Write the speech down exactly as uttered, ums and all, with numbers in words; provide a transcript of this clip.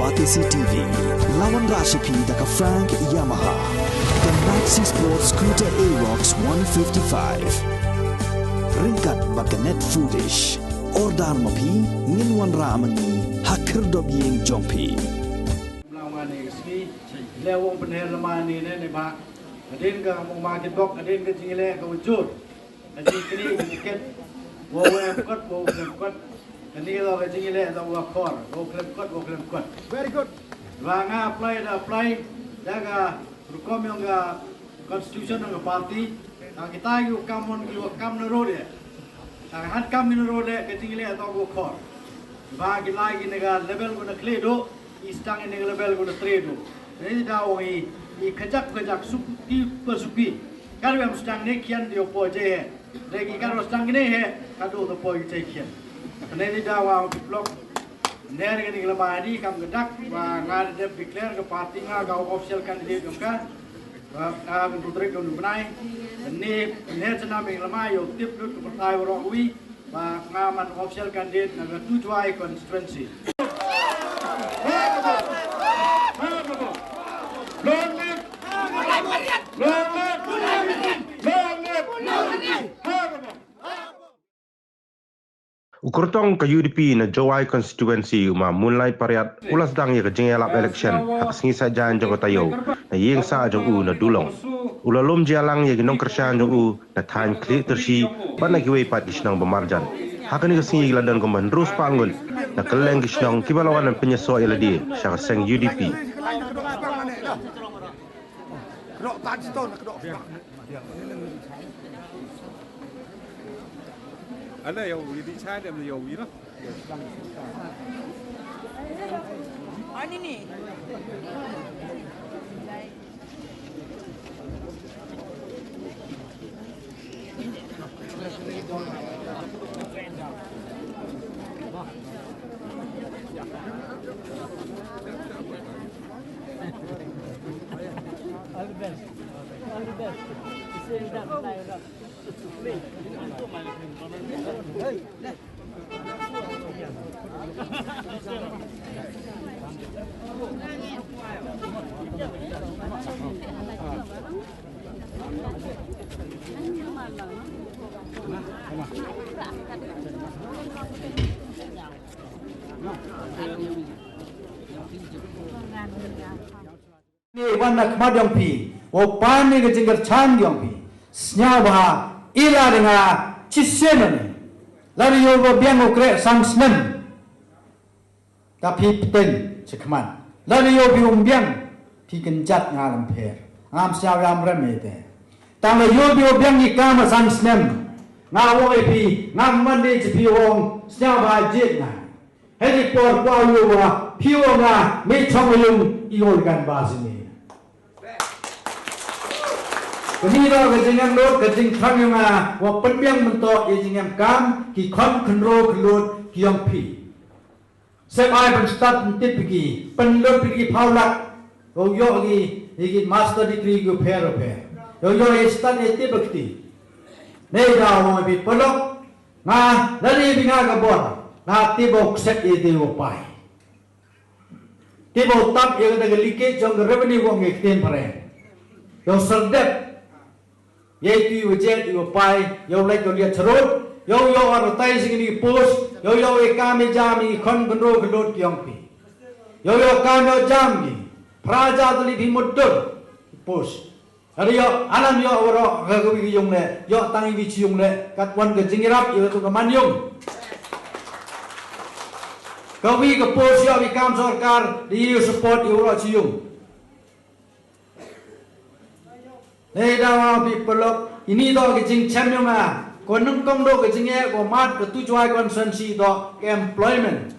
Batesi T V, la wanrah sha phi da ka Frank Yamaha, ka Maxi Sport Scooter Aerox one fifty-five. Ryngkat bad ka Net Foodish. Order ma phi, ngin wanrah ma ngi ha khyrdop ïing jong phi. Mlangwa ne ka sngi, leh wong pynher lama ne ne ne ba. Hadien ka mong ma ki bok, hadien ka jingleh ka wujur. Ka jingkri ka jiket. Wa wa kot, wa khlem kot. Kani ka jingleh da wa khor. Wa khlem kot, wa khlem kot. Very good. Wa nga apply da apply da ka rukom yong ka constitution yong ka party. Ka kita ki wa kam mon ki wa kam na road ya. Ka han kam ki na road ya ka jingleh da wa khor. Ba ki lai ki na ka level ko na kle do, i stang i na ka level ko na tre do. Re da wa i, i kajak kajak suk ki pa suk ki. Kar wa am stang ne kian dio po je he. Re ki kar wa stang ne he, ka do to po je kian. Ne ni da wa ki blok. Ne re ni la ma ni kam ka dak, wa nga de declare ka party nga ka official candidate ka. Wa ka ben tu trek ka nu bnai. Ne ne chana me la ma yo tip lut ka partai wa ro wi. Ba nga man official candidate na ka Tujuai constituency. U kyrtong ka U D P na Jowai constituency u ma Moonlight Pariat u la sdang ïa ka jingïalap election ha ka sngi Saitjaiñ jong ka taïew na ïing sah jong u na Dulong. U la lum jia lang ïa ki nongkyrshan jong u na thaiñ Khliehtirsih bad na kiwei pat ki shnong ba marjan. Ha kane ka sngi ki la don kumba hynriew spah ngut na kylleng ki shnong kiba la wan ban pynïasoh ïa lade sha ka seng U D P. Ni wan na khmat jong phi, wa pan ni ka jingkyrchan jong phi. Sñiaw ba ha ila de nga chisien ni. Lada ïoh ba biang u kreh san snem. Da phi pten chi khmat. Lada ïoh bi um biang phi kynjat nga lam pher. Ngam sñiaw ïam rem ite. Tang la ïoh bi um biang i kam san snem. Nga wong i phi ngam man de chi phi wong sñiaw ba jied nga. Hei por kwah ïoh wa phi wa nga me chong yung i ol kan ba sini. Kani da ka jingem lut ka jingthrang yung nga wa pynbiang mynto i jingem kam ki khon khynro khynlut ki yong phi. Sep ai ban start pyntip ki pynlut ki phaw lak. Yow yoh ki ki master degree ki pher pher. Yow yoh i start i tip ki. Nei da wa bi pelok. Nga lada ïa bi nga ka bor nga tip ba u kset ïa te u pai. Tip ba u tap ïa ka da ka likit jong ka revenue wa ngi ktien pare. Yow serdep ïa tu ïa u jet ïa u pai ïa u lek ïa u liat charut. Yow yow advertise ïa ki post yow yow ïa kam ïa jam ïa ki khon kynro kynrut ki yong phi. Yow yow kam yow jam ki phra ja tali phi mut dur post. Lada ïoh alam ïoh waroh ka kawi ka yung leh ïoh tang iwi chi yung leh kat wan ka jingïarap ïoh tu ka man yung. Kawi ka post ïoh wi kam sorkar di ïoh support ïoh waroh chi yung. Nei da wa bi pelok ini do ka jingchem yung a ko nang kong do ka jingeh ko mat ka tu jwai constituency do ka employment.